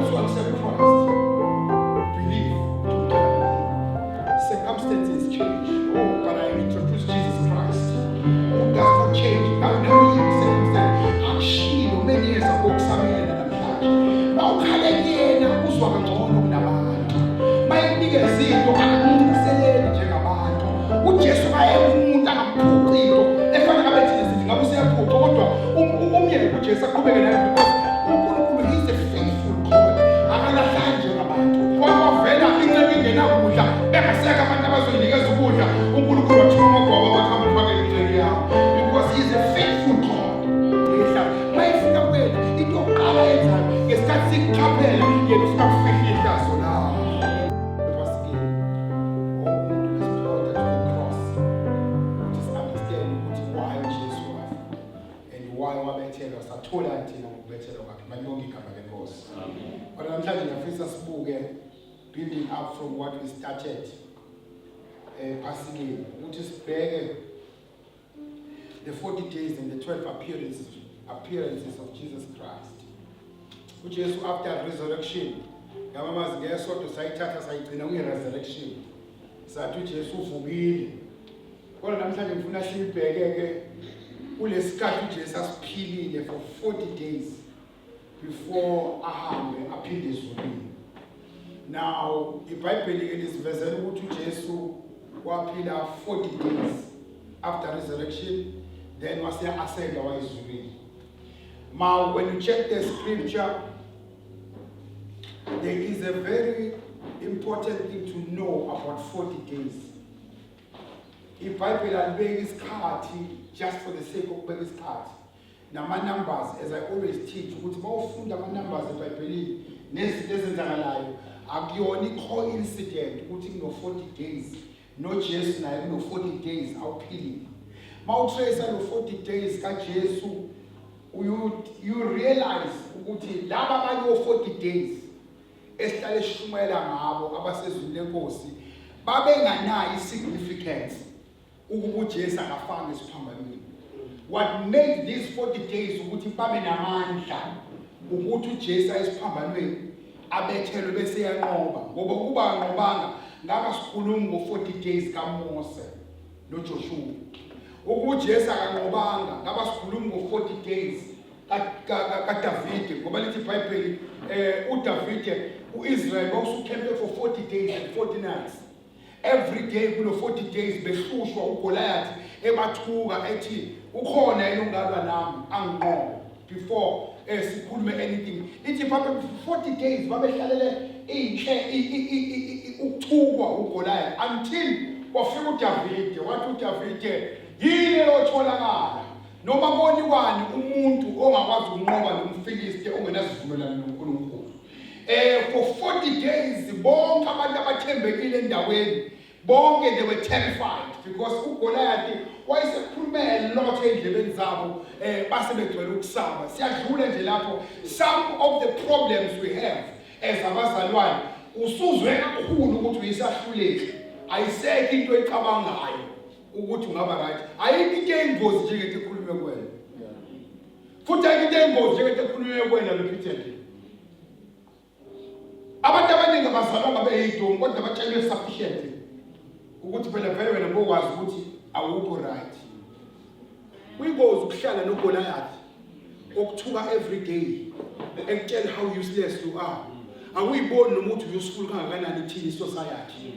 Once you accept Christ, believe, circumstances change. Oh, but I introduce Jesus Christ, who does not change. Now, now circumstance. Akushilo many years ago kusamele namhlanje. Mawukhale kuyena uzwa kangcono kunabantu. Mayekunikeza into akakunciseleli njengabantu. UJesu maye umuntu angamphuci into efana ngabe thina sithi ngabe useyaphuca, kodwa umyeke uJesu aqhubeke naye because uNkulunkulu, he is a faithful God. Akalahlani njengabantu. Kwavela inceku ingenakudla, bengasekho abantu abazoyinikeza ukudla, uNkulunkulu wathuma amagwababa wathi, "Hamba uphakele inceku yakho," because he is a faithful God. Yehla mayefika kuwena, into yokuqala yenzayo ngesikhathi sikuqaphela, yena ufika kufihla ihlazo lakho. Pasikeni wonke umuntu is pointed to the cross ukuthi si-understand ukuthi why uJesu wafa and why wabethelwa. Sathola thina ngokubethelwa kwakhe. Malibonge igama leNkosi. Kodwa namhlanje ngiyafisa sibuke, building up from what we started ePhasikeni, ukuthi sibheke the 40 days and the 12 appearances of Jesus Christ. UJesu after resurrection, yabamazi ngesonto sayithatha sayigcina kwi-resurrection, sathi uJesu uvukile. Kodwa namhlanje ngifuna siyibheke-ke kulesikhathi uJesu asiphilile for 40 days before ahambe aphinde ezulwini. Now iBhayibheli-ke lisivezela ukuthi uJesu waphila 40 days after resurrection, then wase ascenda wayezulwini. Now when you check the scripture, there is a very important thing to know about 40 days. IBhayibheli alibeki isikhathi just for the sake okubeka isikhathi nama-numbers. As I always teach ukuthi uma ufunda ama-numbers eBhayibhelini nezinto ezenzakalayo, akuyona i-coincident ukuthi kuno-40 days, noJesu naye kuno-40 days awuphilile. Uma utrace lo 40 days kaJesu, you realize ukuthi laba abanye o-40 days esihlale sishumayela ngabo abasezwini leNkosi babenganayo i-significance ukuba uJesu akafanga esiphambanweni. What made these 40 days ukuthi babe namandla ukuthi uJesu ayesiphambanweni abethelwe bese yanqoba, ngoba ukuba anqobanga ngaba sikhuluma ngo-40 days kaMose noJoshua. Ukuba uJesu akanqobanga ngaba sikhuluma ngo-40 days kaDavide, ngoba lithi iBhayibheli uDavide, uIsrael wawusukhempe for 40 days and 40 nights. Every day kulo 40 days behlushwa uGoliath, ebathuka ethi, "Ukhona yena ongalwa nami anginqobe before sikhulume anything?" Lithi babe 40 days babehlalele inhle ukuthukwa uGoliath until kwafika uDavide. Wathi uDavide, "Yini eyotholakala noma koniwani umuntu ongakwazi ukunqoba nomFilisti ongenasivumelwano noNkulunkulu?" For 40 days bonke abantu abathembekile endaweni bonke, they were terrified because uGoliath wayesekhulume a lot endlebeni zabo, base begcwele ukusaba. Siyadlula nje lapho. Some of the problems we have as abazalwane, usuzwe kakhulu ukuthi uyisahluleki, ayisekho into oyicabangayo ukuthi ungaba right. Ayikho into eyingozi njengento ekhulunywe kuwena, futhi ayikho into eyingozi njengento ekhulunywe kuwena repeatedly. Abantu abaningi abazalwanga beyidomu, kodwa batshelwe sufficiently ukuthi phela vele wena bokwazi ukuthi awukho right. Kuyingozi ukuhlala noGoliath okuthuka every day, ekutshela how useless you are. Awuyiboni noma ukuthi useful kangakanani ithini society.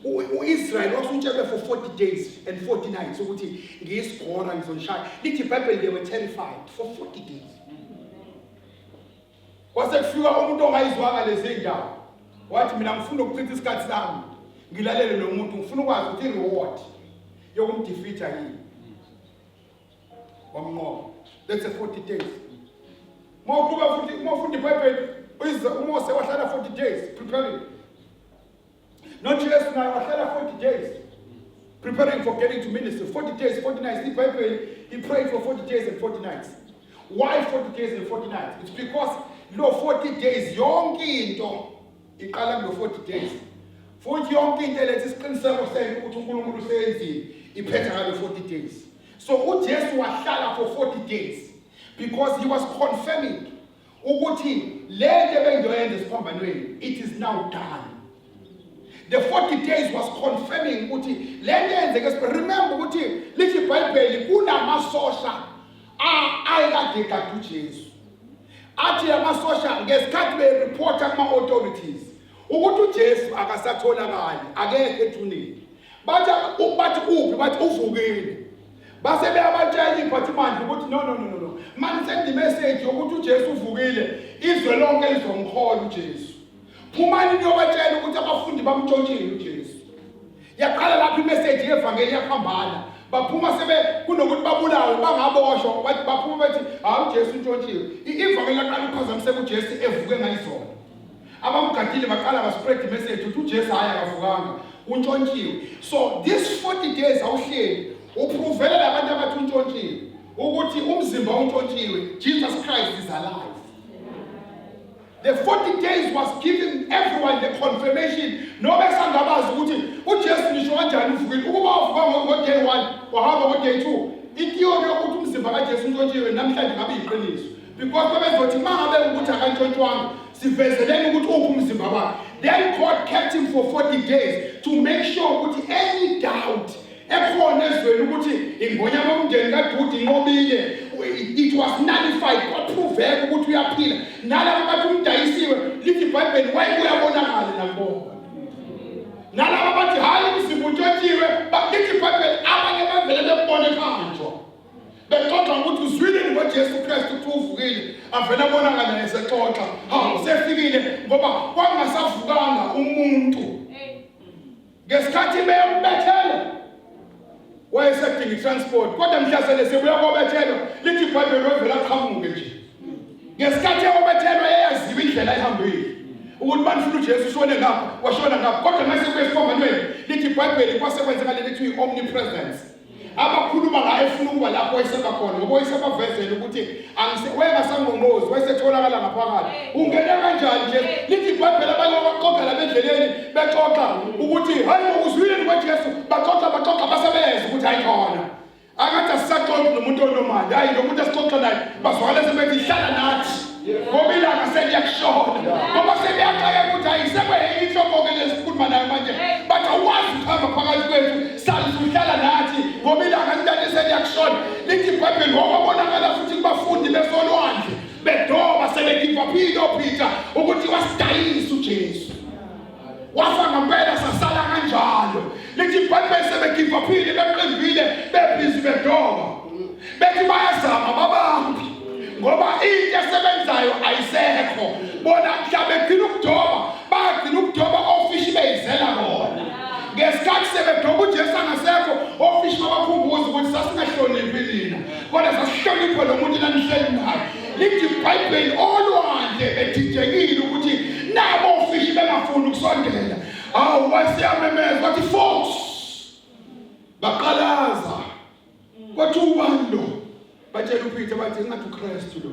U-Israel wasutshelwe for 40 days and 40 nights ukuthi ngiyisigora, ngizonishaya. Lithi iBhayibheli they were terrified for 40 days. Kwase kufika umuntu ongayizwanga lezi ndawo, wathi, "Mina ngifuna ukuchitha isikhathi sami ngilalele lo muntu, ngifuna ukwazi ukuthi i-reward yokumdefeata yini." Wamnqoba. That's a 40 days. Uma uqhuba futhi, uma ufunda iBhayibheli, uMose wahlala 40 days preparing. NoJesu naye wahlala 40 days preparing for getting to ministry. 40 days, 40 nights. IBhayibheli, he prayed for 40 days and 40 nights. Why 40 days and 40 nights? It's because lo 40 days, yonke into iqala kulo 40 days, futhi yonke into eletha isiqiniseko sento ukuthi uNkulunkulu useyenzile iphetha ngalo 40 days. So uJesu wahlala for 40 days because he was confirming ukuthi Le nto ebengiyoyenza esiphambanweni, it is now done. The 40 days was confirming ukuthi le nto eyenzeke. Remember ukuthi lithi iBhayibheli kunamasosha ayekade egade uJesu. Athi amasosha ngesikhathi bereporta kuma-authorities ukuthi uJesu akasatholakali, akekho ethuneni, bathi uphi? Bathi uvukile. Base beyabatshela iphathimandla ukuthi no, no, no, no, no, mani send imessage yokuthi uJesu uvukile, izwe lonke lizomkhola uJesu. Phumani niyobatshela ukuthi abafundi bamtshontshile uJesu. Yaqala lapho imessage yevangeli yaphambana. Baphuma sebe kunokuthi babulawe, bangaboshwa, bathi baphuma bathi hawu, uJesu untshontshiwe. Ivangeli laqala ukuphazamiseka uJesu evuke ngayizolo. Abamgadile baqala baspread imessage ukuthi uJesu hayi, akavukanga, untshontshiwe. So this 40 days awuhleli uprovele labantu abathi untshontshiwe ukuthi umzimba untshontshiwe, Jesus Christ is alive. The 40 days was giving everyone the confirmation noma esangabazi ukuthi uJesu ngisho kanjani uvukile. Ukuba wavuka ngo-day 1, wahamba ngo-day 2, itheory yokuthi umzimba kaJesu untshontshiwe namhlanje ngabe yiqiniso, because babezothi uma ngabe ukuthi akantshontshwanga, sivezeleni ukuthi uphi umzimba wakhe. Then God kept him for 40 days to make sure ukuthi any doubt ekhona ezweni ukuthi ingonyama yomndeni kaJuda inqobile, it was nullified. Kwaproveka ukuthi uyaphila. Nalabo bathi umdayisiwe, lithi iBhayibheli wayebuyabonakala nakubona. Nalabo bathi hhayi, umzimba untshontshiwe, lithi iBhayibheli abanye bavele bembone khanjwa bexoxa ukuthi uzwile ngoJesu Kristu ukuthi uvukile, avele abonakala nesexoxa, hawu, sefikile, ngoba kwakungasavukanga umuntu. Ngesikhathi beyombethela wayesedinga i-transport, kodwa mhlasele sebuya kobethelwa, lithi iBhayibheli wevele aqhamuke nje. Ngesikhathi eyobethelwa yayaziwa indlela ayihambile ukuthi banifuna uJesu ushone ngapha, washona ngapha. Kodwa mase kuye esiphambanweni, lithi iBhayibheli kwase kwenzeka leli kuthiwa i-omnipresence abakhuluma ngayo, efuna ukuba lapho wayeseba khona, ngoba wayesebavezela ukuthi wayengasangqongqozi, wayesetholakala ngaphakathi. Ungene kanjani nje? Lithi iBhayibheli abanye baxoxa lapha endleleni, bexoxa ukuthi hayi, ngokuzwile kwaJesu, baxoxa, baxoxa, basebeza ukuthi hayi khona akathi asisaxoxi nomuntu onomali, hayi, lo muntu esixoxa naye. Bazwakala sebethi hlala nathi ngoba ilanga seliyakushona, ngoba seliyaxakeka ukuthi hayi, sekwenye inhloko-ke lesikhuluma nayo manje. Bathi awukwazi ukuhamba phakathi kwethu, saluhlala nathi ngoba ilanga lintane seliyakushona. Lithi iBhayibheli wawabonakala futhi kubafundi besolwandle bedoba, sebegivaphile oPeter ukuthi wasidayisa uJesu, wafa ngempela, sasala kanjalo. Lithi iBhayibheli sebegivaphile, beqimbile, bebhizi bedoba, bethi bayazama babambi ngoba into esebenzayo ayisekho. Bona mhla begcina ukudoba, bagcina ukudoba ofishi beyizela bona. Ngesikhathi sebedoba uJesu angasekho, ofishi babakhumbuza ukuthi sasingahloniphi nina, kodwa sasihloniphe lo muntu nanihleli naye. Lithi iBhayibheli olwandle bedidekile ukuthi nabo ofishi bengafuni ukusondela. Hawu, wasiyamemeza wathi, "Folks." Baqalaza, kwathi ubani lo? Batshela uPeter, bathi ngathi uKristu lo.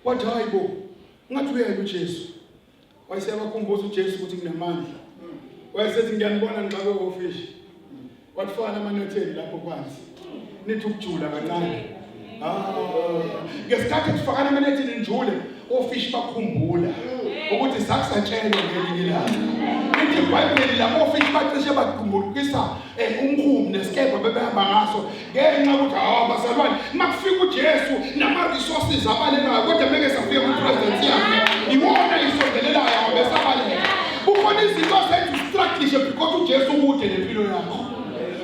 Wathi hayi bo, ngathi uyena uJesu. Wayeseyabakhumbuza uJesu ukuthi nginamandla. Wayesethi ngiyanibona nixakwe ofishi. Wathi fana amanetheni lapho phansi, nithi ukujula kancane. Ah, ngesikhathi kufakana amanetheni njule, ofishi bakhumbula ukuthi sakusatshelwa ngelinye ilanga. Lithi iBhayibheli labo ofishi bacishe bakhumbulisa umkhumbi nesikebhe bebehamba ngaso, ngenxa yokuthi hawu bazalwane, makufika uJesu nama-resources abalekayo, kodwa meke safika kwipresence yakhe iwona isondelelayo, abesabaleka. Kukhona izinto azenza ustrugglishe because uJesu ukude nempilo yakho.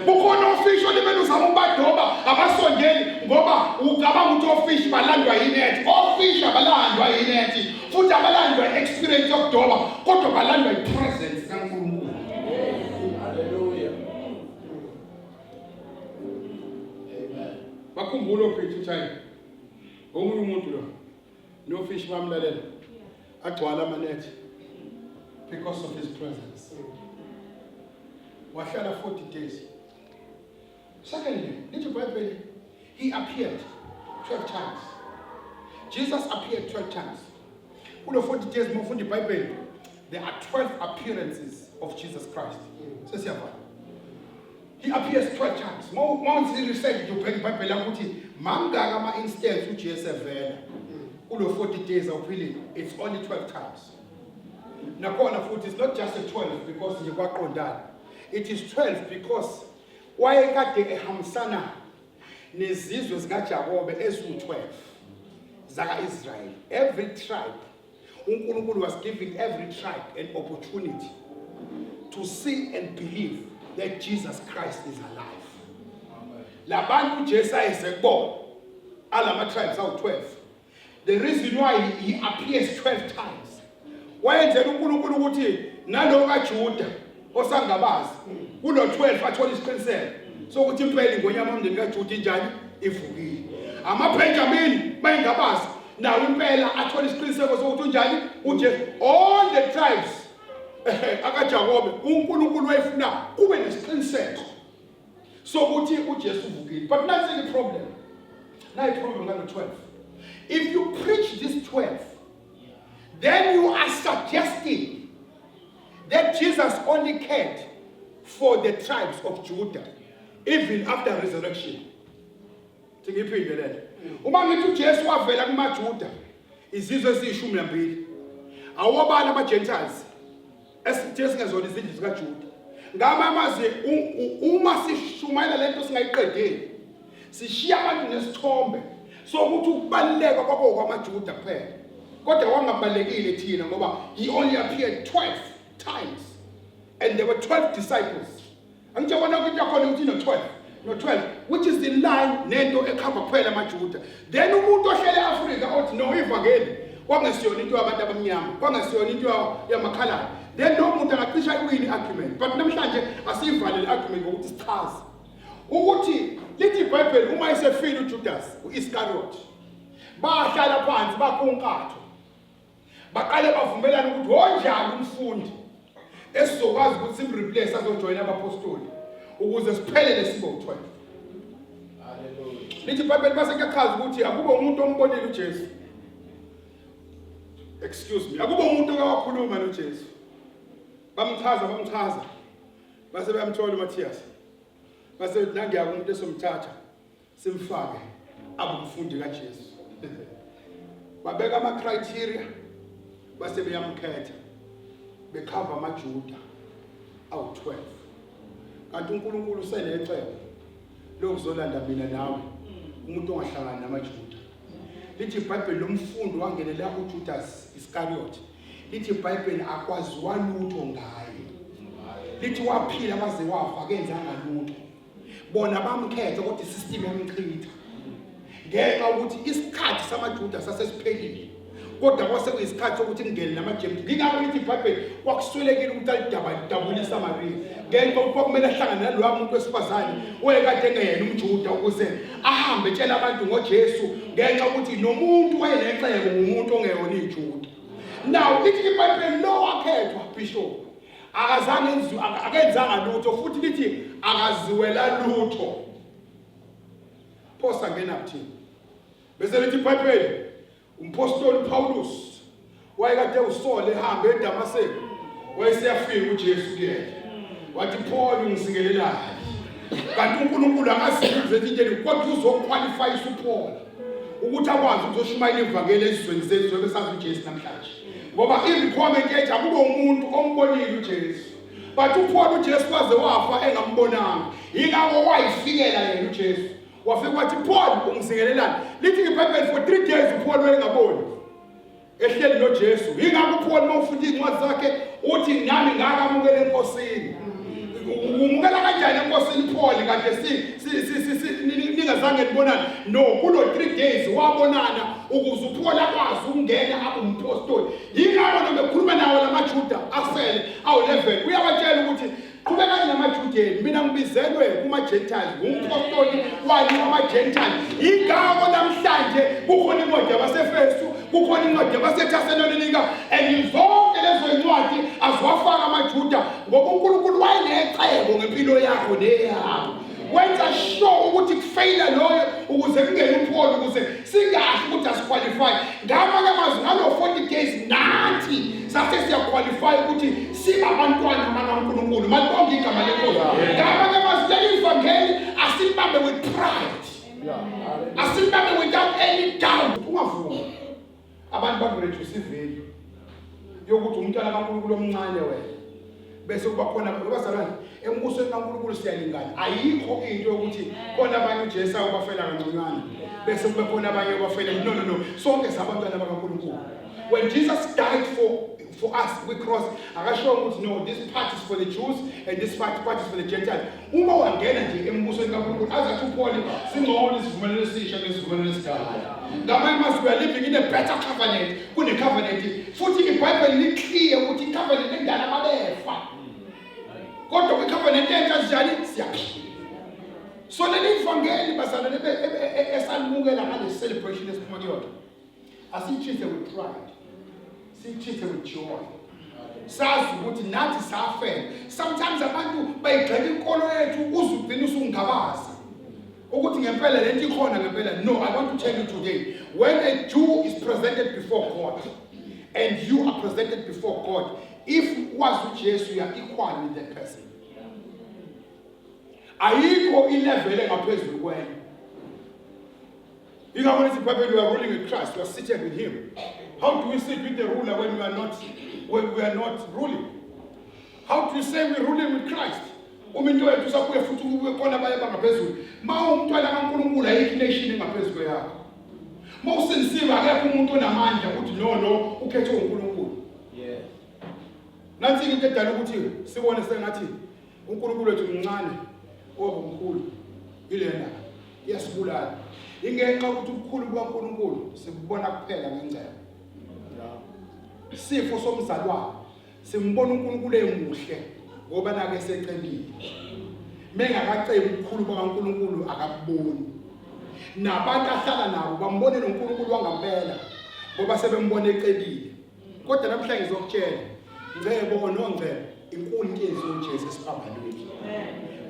Kukhona ofishi olimele uzama ukubadoba, abasondeli ngoba ucabanga ukuthi ofishi balandwa yinethi. Ofishi abalandwa yinethi futhi abalandwa i-experience yokudoba, kodwa balandwa i-presence kaNkulunkulu. Hallelujah. Amen. Bakhumbula oPeter ukuthi hayi, omunye umuntu lo. Nofishi bamlalela, agcwala amanethi because of his presence. Wahlala 40 days. Secondly, lithi iBhayibheli he appeared 12 times. Jesus appeared 12 times kulo 40 days. Uma ufunda iBhayibheli, there are 12 appearances of Jesus Christ. Sesiyabona he appears 12 times. Mawunzi research nje, ubheka iBhayibheli lakho ukuthi mangaka ama-instance uJesu evela. Kulo 40 days awuphilile, it's only 12 times. Nakhona futhi it's not just a 12 because nje kwaqondana. It is 12 because wayekade ehambisana nezizwe zikaJakobe eziwu-12 zaka-Israyeli. Every tribe, uNkulunkulu was giving every tribe an opportunity to see and believe that Jesus Christ is alive. Labantu uJesu ayeze kubona alama tribes awu-12. The reason why he appears 12 times, wayenzela uNkulunkulu ukuthi nalo kaJuda osangabazi kulo 12 athole isiqiniseko sokuthi impela ingonyama yomndeni kaJuda injani, ivukile. AmaBenjamin bayingabazi nawo impela athole isiqiniseko sokuthi unjani uJesu. All the tribes akaJakobe uNkulunkulu wayefuna kube nesiqiniseko sokuthi uJesu uvukile. But nansi i-problem, nayi problem ngalo 12. If you preach this 12, then you are suggesting that Jesus only cared for the tribes of Judah even after resurrection. Ngiphinde lento. Uma ngithi uJesu wavela kumaJuda, izizwe eziyishumi nambili, awobala ama-Gentiles esithe singezona izindlu zikaJuda. Ngama amazwi, uma sishumayela lento singayiqedeli, sishiya abantu nesithombe sokuthi ukubaluleka kwabo kwamaJuda kuphela, kodwa kwangabalekile thina ngoba he only appeared 12 times and there were 12 disciples. Angijabona ukuthi yakhona ukuthi no-12 no-12, which is in line nento ekhava kuphela amaJuda. Then umuntu ohlele e-Afrika othi no, ivangeli kwangesiyona into yabantu abamnyama, kwangesiyona into yamakhaladi, then lo muntu angacisha iwini i-argument. But namhlanje asiyivale le argument ngokuthi sichaze ukuthi lithi iBhayibheli uma esefile uJudas u-Iscariot, bahlala phansi bakunkatho, baqale bavumelana ukuthi wonjani umfundi esizokwazi ukuthi simreplace azojoyina abapostoli ukuze siphelele sibe u-12. Hallelujah. Lithi iBhayibheli base kuyachaza ukuthi akube umuntu ombonile uJesu, excuse me, akube umuntu okawakhuluma noJesu. Bamchaza, bamchaza, base bayamthola uMatthias, base bethi nangiya umuntu esomthatha simfake abe umfundi kaJesu. Babeka ama criteria, base beyamkhetha bekhava amaJuda awu-12, kanti uNkulunkulu usenecebo lokuzolanda mina nawe, umuntu ongahlangani namaJuda. Lithi iBhayibheli lomfundi wangenela uJudas Iscariot, lithi iBhayibheli akwaziwa lutho ngaye. Lithi waphila waze wafa akenzanga lutho. Bona bamkhetha kodwa isystem yamchitha ngenxa ukuthi isikhathi samaJuda sasesiphelile, kodwa kwase kuyisikhathi sokuthi kungene namaJems. Ngingakho lithi iBhayibheli kwakuswelekile ukuthi alidabule iSamariya ngenxa yokuthi kwakumele ahlangane naloya muntu wesifazane owayekade engeyena umJuda ukuze ahambe etshela abantu ngoJesu, ngenxa yokuthi nomuntu wayenecebo ngumuntu ongeyona iJuda. Now lithi iBhayibheli lo wakhethwa, bishop, akazange enziwe, akenzanga lutho, futhi lithi akaziwela lutho. Phosa ngena kuthini? Bese lithi iBhayibheli umpostoli Paulus wayekade usole ehambe eDamaseko, wayeseyafika uJesu kuyena, wathi, "Paul, ungisingelelani?" Kanti uNkulunkulu akazibuze into eni, kodwa uzoqualifyisa uPaul ukuthi akwazi ukuzoshumayela ivangeli ezizweni zethu besazi uJesu namhlanje, ngoba i-requirement yethu akube umuntu ombonile uJesu. But uPaul uJesu waze wafa engambonanga, yingakho wayifikela yena uJesu, wafika wathi, "Paul, ungisingelelani?" Lithi iBhayibheli for 3 days uPaul wayengaboni ehleli noJesu. Yingakho uPaul uma ufunda iy'ncwadi zakhe uthi, "Nami ngakamukela eNkosini." Umukela kanjani eNkosini Paul kade ningazange nibonane? No, kulo 3 days wabonana ukuze uPaul akwazi ukungena abe umpostoli. Yingakho noma ekhuluma nawo lamaJuda asele awu-11 uyabatshela ukuthi, "Qhubekani namaJudeni, mina ngibizelwe kuma-Gentiles, ngumpostoli wani? Wama-Gentiles." Yingakho namhlanje kukhona incwadi yabaseFesu, kukhona incwadi yabaseThesalonika, and zonke lezo incwadi aziwafaka amaJuda, ngoba uNkulunkulu wayenecebo ngempilo yakho neyakho. Wenza sure ukuthi kufeyila loyo ukuze kungene uPaul, ukuze singasho ukuthi asiqualify. Ngamanye amazwi, ngalo 40 days nathi sase siyaqualify ukuthi siba abantwana bakaNkulunkulu. Malibonge igama leNkosi. Ngamanye amazwi, leli ivangeli asilibambe with pride, asilibambe without any doubt. Ungavumi. Abantu bakureduce ivalue yokuthi umntwana kaNkulunkulu omncane wena. Bese kuba khona abazalwane embusweni kaNkulunkulu siyalingana. Ayikho into yokuthi khona abanye uJesu ayobafela kanconywana bese kube khona abanye obafela. No, no, no, sonke sabantwana bakaNkulunkulu. When Jesus died for us we cross, akasho ukuthi no, this part is for the Jews and this part is for the Gentiles. Uma wangena nje embusweni kaNkulunkulu, azathi uPaul, singcono isivumelwano esisha nesivumelwano esidala. Ngamanye amazwi, we are living in a better covenant kune covenant. Futhi iBhayibheli liclear ukuthi icovenant endala babefa, kodwa kwicovenant entsha njani? Siyaphila. So leli ivangeli, bazalwane, esalimukela ngale celebration esiphuma kuyona, asiyitreat with pride, siyitreat with joy, sazi ukuthi nathi safela. Sometimes abantu bayigxeka inkolo yethu, uze ugcine usungabaza ukuthi ngempela lento ikhona ngempela. No, I want to tell you today, when a Jew is presented before God and you are presented before God, if wazi uJesu, you are equal with that person. Ayikho ilevel engaphezulu kwena. Ingakho lithi iBhayibheli, we are ruling with Christ, we are seated with him. How do we sit with the ruler when we are not ruling? How do you say we're ruling with Christ uma into yethu usabuye futhi kube khona abanye abangaphezulu? Ma umntwana kaNkulunkulu, ayikho ination engaphezulu kweyakho. Ma usindisiwe, akekho umuntu onamandla ukuthi no, lo ukhethwe uNkulunkulu. Nansi into edala ukuthi sibone sengathi uNkulunkulu wethu mncane, oba mkhulu, ilena iyasibulala, ingenxa ukuthi ubukhulu bukaNkulunkulu sikubona kuphela ngengcebo. Isifo somzalwane, simbona uNkulunkulu emuhle ngoba nake secebile. Mengakacebi, ubukhulu bukaNkulunkulu akabuboni. Nabantu ahlala nabo bambone noNkulunkulu wangampela ngoba sebembona ecebile. Kodwa namhlanje ngizokutshela, ngcebo onongcebo, inkulu into eyenziwe uJesu esiphambanweni.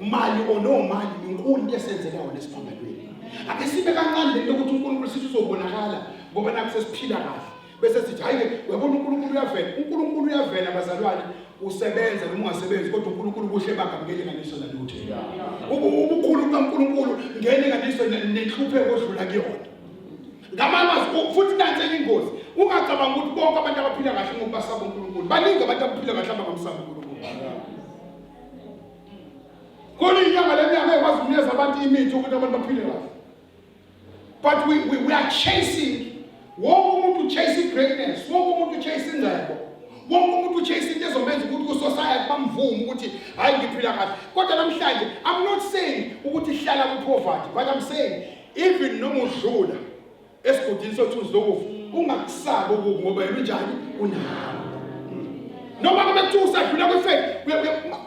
Mali onomali, inkulu into esenzela yona esiphambanweni. Ake sibe kancane lento ukuthi uNkulunkulu sithi uzobonakala ngoba nakho sesiphila kahle, bese sithi hayi ke, uyabona, uNkulunkulu uyavela. uNkulunkulu uyavela, bazalwane, usebenza noma ungasebenzi, kodwa uNkulunkulu kuhle bakhe akungelinganiso nalutho. Ubukhulu bukaNkulunkulu ngelinganiso nenhlupheko odlula kuyona. Ngamanye amazwi, futhi nansi enye ingozi, ungacabanga ukuthi bonke abantu abaphila kahle ngokuba basaba uNkulunkulu. Baningi abantu abaphila kahle abangamsaba uNkulunkulu. Khona inyanga lenyanga ekwazi ukunikeza abantu imithi ukuthi abantu baphile kahle, but we are chasing. Wonke umuntu chase greatness, wonke umuntu chase ingcebo, wonke umuntu chase into ezomenza ukuthi ku-society bamvume ukuthi hayi, ngiphila kahle. Kodwa namhlanje I'm not saying ukuthi hlala kwi-poverty, but I'm saying even noma udlula esigodini sothunzi lokufa, ungakusabi okubi ngoba yena unjani? Unawo. Noma kube kuthiwa usadlula kwi-faith,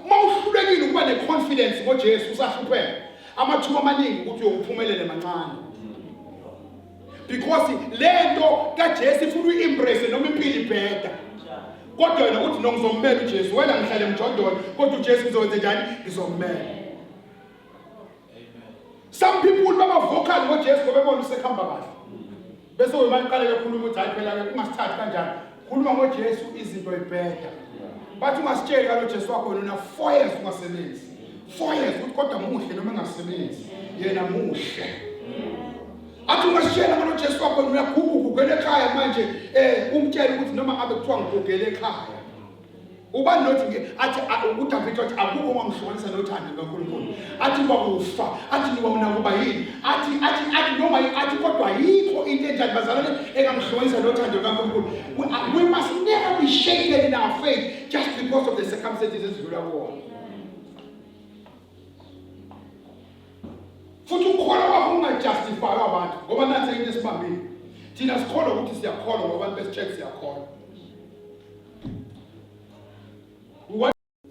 uma uhlulekile ukuba ne-confidence ngoJesu usahlupheka, amathuba amaningi ukuthi uyokuphumelele mancane, because lento kaJesu ifuna uyi-embrace noma impilo ibheda. Kodwa wena uthi, "No, ngizommela uJesu." Wena, ngihlale emjondolo, kodwa uJesu ngizokwenza njani? Ngizommela. Some people baba vocal ngoJesu ngoba bebona usekuhamba kahle, bese wemaqale bekhuluma ukuthi hayi phela ke, ungasithathi kanjani, khuluma ngoJesu izinto ibheda. Bathi ungasitsheli kalo Jesu wakho, wena una 4 years ungasebenzi, 4 years, ukuthi kodwa muhle noma engasebenzi, yena muhle. Athi ungasitshela ngalo Jesu wakho, wena uyaguga, ugugela ekhaya manje. Umtshele ukuthi noma ngabe kuthiwa ngigugele ekhaya, ubani nothi nge athi uDavid wathi akukho ongangihlukanisa nothando lukaNkulunkulu. Athi kwakufa, athi niwona kuba yini, athi noma athi, kodwa yikho into enjani, bazalwane, engangihlukanisa nothando lukaNkulunkulu. We must never be shaken in our faith just because of the circumstances ezidlula kuwona. Futhi ukukholwa kwakho kungajustifywa abantu, ngoba nansi into esibambile: thina sikholwa ukuthi siyakholwa ngoba abantu besitshela siyakholwa.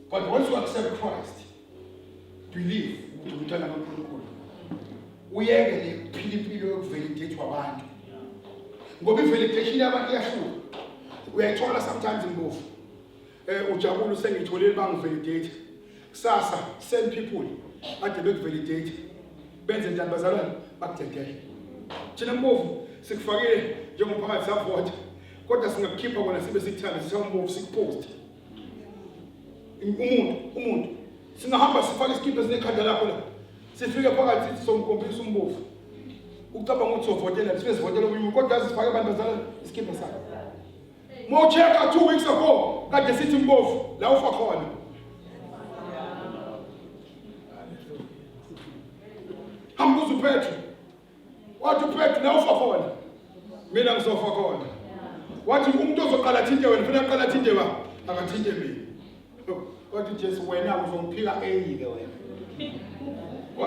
But once you accept Christ, believe ukuthi umntwana kaNkulunkulu, uyeke le kuphila impilo yokuvalidate abantu, ngoba i-validation yabantu iyahluka. Uyayithola sometimes imbovu, ujabule, usengitholile, bangivalidate. Kusasa same people ade bekuvalidate benze njani, bazalwane? Bakudedele. Thina mbovu sikufakile njengomphakathi, savota, kodwa singakukhipha kona sibe sikuthanda, sisawumbovu, sikupost umuntu. Singahamba sifake isikipha esinekhanda lakho la, sifike phakathi sithi somkhombisa umbovu. Ucabanga ukuthi uzovotela, sibe sivotela omunye umuntu, kodwa sifake abantu bazala isikibha sakhe. Mawuchecka 2 weeks ago kade sithi mbovu la ufa khona. Hamba uze uPetru. Wathi uPetru la ufa khona. Mina ngizofa khona. Wathi umuntu ozoqala athinte wena ufuna aqala athinte ba akathinte mina. Wathi uJesu wena uzongiphika enye ke wena.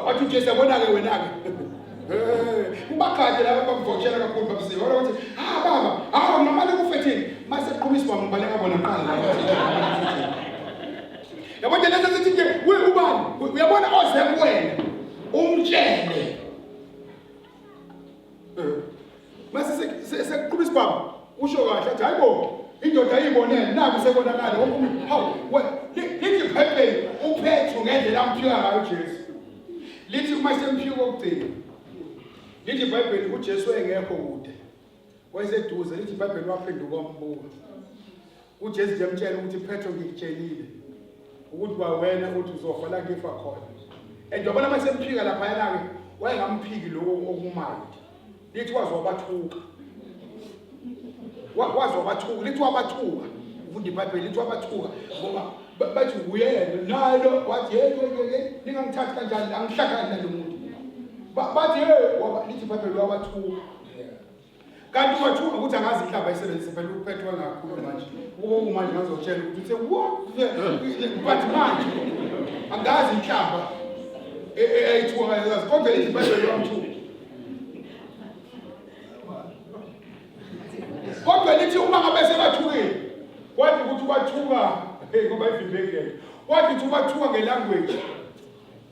Wathi uJesu yabona ke wena ke. Eh, ubakade laba bakuvotshela kakhulu babusika. Wona wathi, "Ah baba, ah ngamane kufethini." Mase qhuma isibhamu ngibaleka bona qala la. Yabo nje lento sithi nje we ubani? Uyabona oze kuwena. Umtshele. Eh. Mase sekuqhuma isibhamu usho kahle athi hayibo indoda ayibonele naku sekonakala wonke umuntu hawu lithi ibhayibheli upetru ngendlela amphika ngayo ujesu lithi uma semphika kokugcina lithi ibhayibheli ujesu engekho kude wayeseduze lithi ibhayibheli waphenduka wambuka ujesu nje emtshela ukuthi petro ngikutshelile ukuthi kwawena uthi uzofa la ngifa khona and yabona uma semphika laphayana-ke wayengamphiki lokho okumayidi lithi waze wabathuka waze wabathuka lithi wabathuka ufunda ibhayibheli lithi wabathuka ngoba bathi uyena nalo wathi hey hey hey ningangithathi kanjani angihlangani nalo muntu bathi hey lithi ibhayibheli wabathuka kanti wathuka ukuthi angazi inhlamba ayisebenzise phela uphethwe kakhulu manje ukuba manje ngazotshela ukuthi uthe what but manje angazi inhlamba eyayithuka ngayazi kodwa lithi ibhayibheli wamthuka kodwa lithi uma ngabe sebathukile kwathi ukuthi ubathuka hey ngoba ivimbekile kwathi ukuthi ubathuka ngelanguage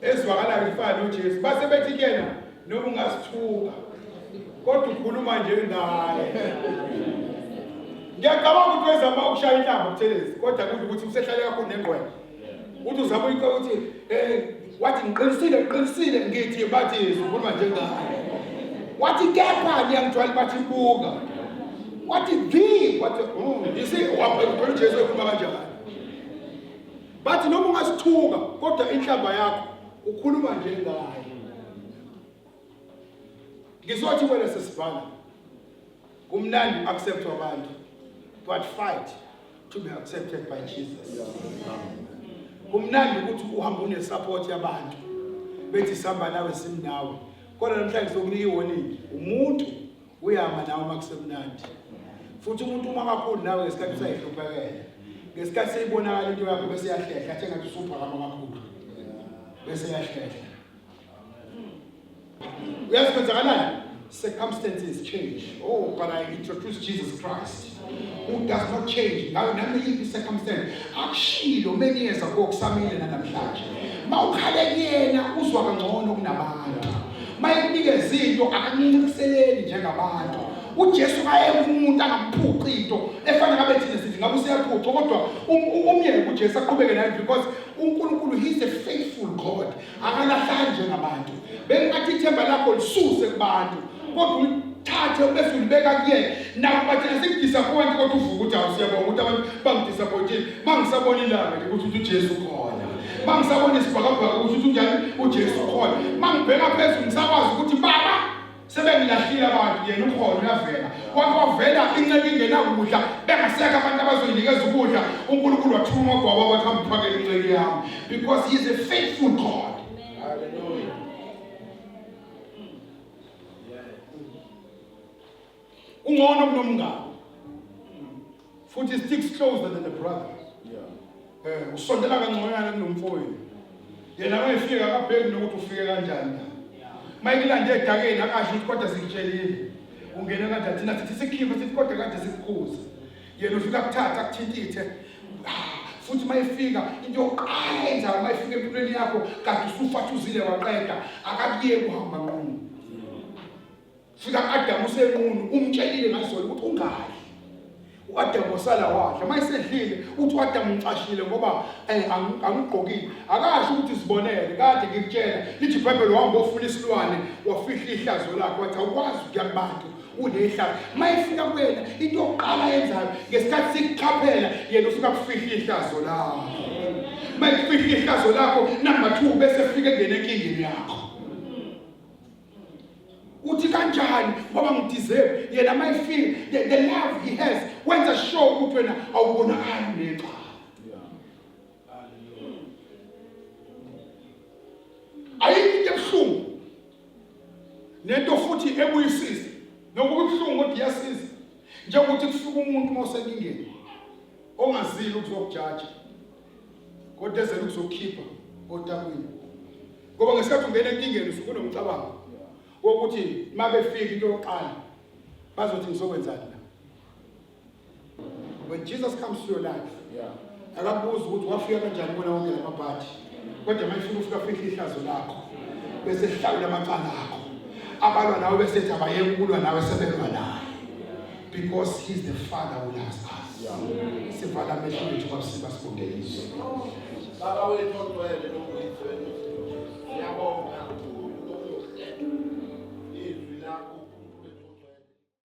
ezwakalayo ifana noJesu base bethi kuyena noma ungasithuka kodwa ukhuluma njengaye ngiyacabanga ukuthi wezama ukushaya intambo buthelezi kodwa kudla ukuthi usehlale kakhulu nengqwele uthi uzama uyicela ukuthi um wathi ngiqinisile ngiqinisile ngithi bathi ukhuluma njengaye wathi kepha niyangijwayela bathi buka wathi vi wathi you see waphendula uJesu ekhuluma kanjani Bathi noma ungasithuka kodwa inhlamba yakho ukhuluma njengaye. Ngizothi wena sesibhala kumnandi accept abantu but fight to be accepted by Jesus. Kumnandi ukuthi uhambe une support yabantu bethi sihamba nawe simnawe kodwa namhlanje sokunika i-warning umuntu Uyama nawe uma kusemnandi. Futhi umuntu uma kakhulu nawe ngesikhathi usayihluphekela. Ngesikhathi seyibonakala into yakho bese yahlehla athi engathi usuphakama kakhulu. Bese yahlehla. Uyazi kwenzakalani? Circumstances change. Oh, but I introduce Jesus Christ who does not change. Ngayo noma iyiphi circumstance. Akushilo many years ago kusamile namhlanje. Mawukhale kuyena uzwa kangcono kunabantu. Mayekunikeza into akancikiseleli njengabantu. uJesu kayeke umuntu angamphuci into efana ngabe thina sithi ngabe useyaphuca kodwa umyeke uJesu aqhubeke naye because uNkulunkulu he is a faithful God akalahlali njengabantu bengathi ithemba lakho lisuse kubantu kodwa ulithathe bese ulibeka kuyena nakuba thina sikudisappoint kodwa uvuka ukuthi awu siyabonga ukuthi abantu bangidisappointile mangisabona ilanga nje ukuthi uJesu ukhona mangisabona isibhakabhaka ukuthi unjani uJesu ukhona mangibheka phezulu ngisakwazi ukuthi baba sebengilahlile abantu yena ukhona uyavela kwake kwavela inceku ingenakudla bengasekho abantu abazoyinikeza ukudla uNkulunkulu wathuma amagwaba wathi hamba uphakele inceku yami because he is a faithful God. Hallelujah. Ungcono kunomngane futhi sticks closer than a brother. Yeah. Eh usondela kangconywana kunomfowenu. Yena mayefika akabheki nokuthi ufike kanjani la. Mayikulande edakeni akasho ukuthi kodwa sikutshelile. Ungene kanjani thina sithi sikhiphe sithi kodwa kade sikukhuza. Yena ufika kuthatha akuthintithe. Ah, futhi mayefika into yokuqala enzayo mayefika empilweni yakho kade usufathuzile waqeda akakuyeki uhamba nqunu. Fika ku-Adamu usenqunu umtshelile ngazolo ukuthi ungadli. U-Adamu wasala wadla. Uma esedlile uthi u-Adamu ngicashile ngoba eh, angigqokile. Akasho ukuthi sibonele kade ngikutshela. Lithi iBhayibheli wahamba ofuna isilwane wafihla ihlazo lakhe wathi awukwazi ukuya kubantu unehlazo. Uma efika kuwena into yokuqala ayenzayo ngesikhathi sikuqaphela yena ufika kufihla ihlazo lakho. Uma ekufihla ihlazo lakho number 2 bese efika engene enkingeni yakho. Uthi kanjani ngoba ngideserve yena mayifika the love he has wenza sure ukuthi wena awubonakali unecala. Ayikho into ebuhlungu nento futhi ebuyisiza nokuba ibuhlungu kodwa iyasiza njengokuthi kufika umuntu uma usenkingeni ongazile ukuzokujaja kodwa ezele ukuzokukhipha otakwini ngoba ngesikhathi ungena enkingeni usuke unomcabango wokuthi uma befika into yokuqala bazothi ngizokwenzani la. When Jesus comes to your life, akakubuzi ukuthi wafika kanjani kubona wonke lamabhadi, kodwa uma efika ufika fihle ihlazo lakho bese hlawula amacala akho, abalwa nawe bese ethi abayeke ukulwa nawe sebelwa naye, because he's the father who loves us. Sivala amehlo ethu kwabsiba sibonge izwi. Baba wethu ongcwele nonguyizwe, siyabonga.